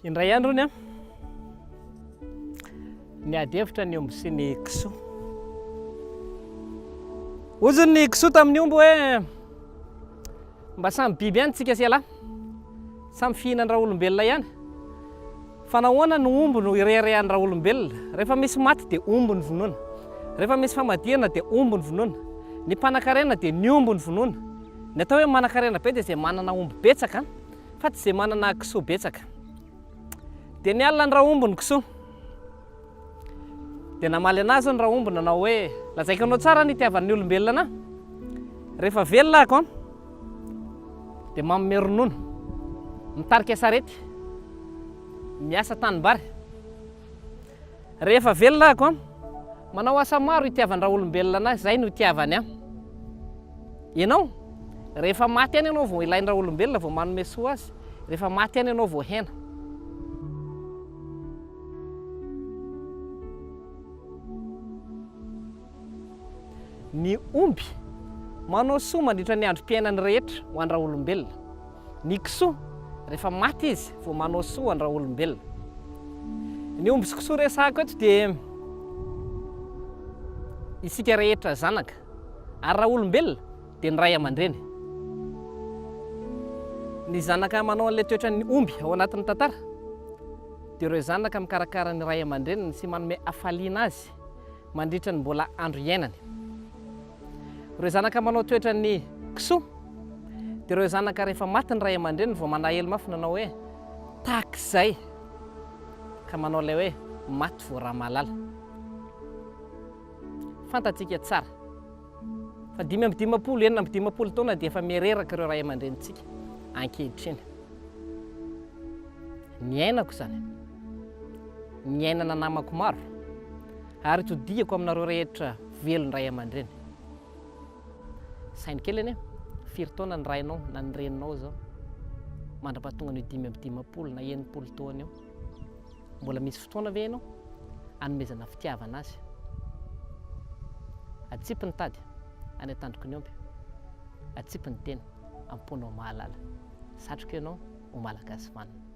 Indray andro hono an, niady hevitra ny omby sy ny kisoa. Hozy ny kisoa tamin'ny omby hoe mba samy biby ihany tsika sy ialahy, samy fihinan-dRaolombelona ihany. Fa nahoana no omby no ireharehan'ny raolombelona? Rehefa misy maty dia omby no vonoina. Rehefa misy famadihana dia omby no vonoina. Ny mpanakarena dia ny omby no vonoina. Ny atao hoe manakarena be dia izay manana omby betsaka fa tsy izay manana kisoa betsaka. Dia nialona ny raomby ny kisoa. Dia namaly anazy ny raomby nanao hoe, Lazaiko anao tsara ny itiavan'ny olombelona anà. Rehefa velona ako an, dia manome ronono, mitarika sarety, miasa tanimbary. Rehefa velona ako an, manao asa maro itiavan-draolombelona anà, izay no itiavany ahy. Ianao, rehefa maty ihany ianao vao ilain-draolombelona, vao manome soa azy, rehefa maty ihany ianao vao hena. Ny omby, manao soa mandritra ny androm-piainany rehetra ho an-draolombelona. Ny kisoa, rehefa maty izy vao manao soa ho an-draolombelona. Ny omby sy kisoa resahako eto dia isika rehetra zanaka, ary raolombelona dia ny ray aman-dreny. Ny zanaka manao an'ilay toetran'ny omby ao anatin'ny tantara dia ireo zanaka mikarakara ny ray aman-dreniny sy manome hafaliana azy mandritra ny mbola andro iainany. Ireo zanaka manao toetran'ny kisoa dia ireo zanaka rehefa maty ny ray aman-dreniny vao manahelo mafy nanao hoe tahak'izay ka manao ilay hoe maty vao ramalala. Fantatsika tsara fa 55, 56 taona dia efa miha-reraka ireo ray aman-drenintsika ankehitriny. Niainako izany. Niainana namako maro. Ary itodihako aminareo rehetra velon-dray aman-dreny. Saino kely anie, firy taona ny rainao na ny reninao izao mandra-pahatongan'io 55 na 60 taona io? Mbola misy fotoana ve ianao hanomezana fitiavana azy? Atsipy ny tady any an-tandroky ny omby, atsipy ny teny am-ponao mahalala. Satriko ianao ho Malagasy vanona.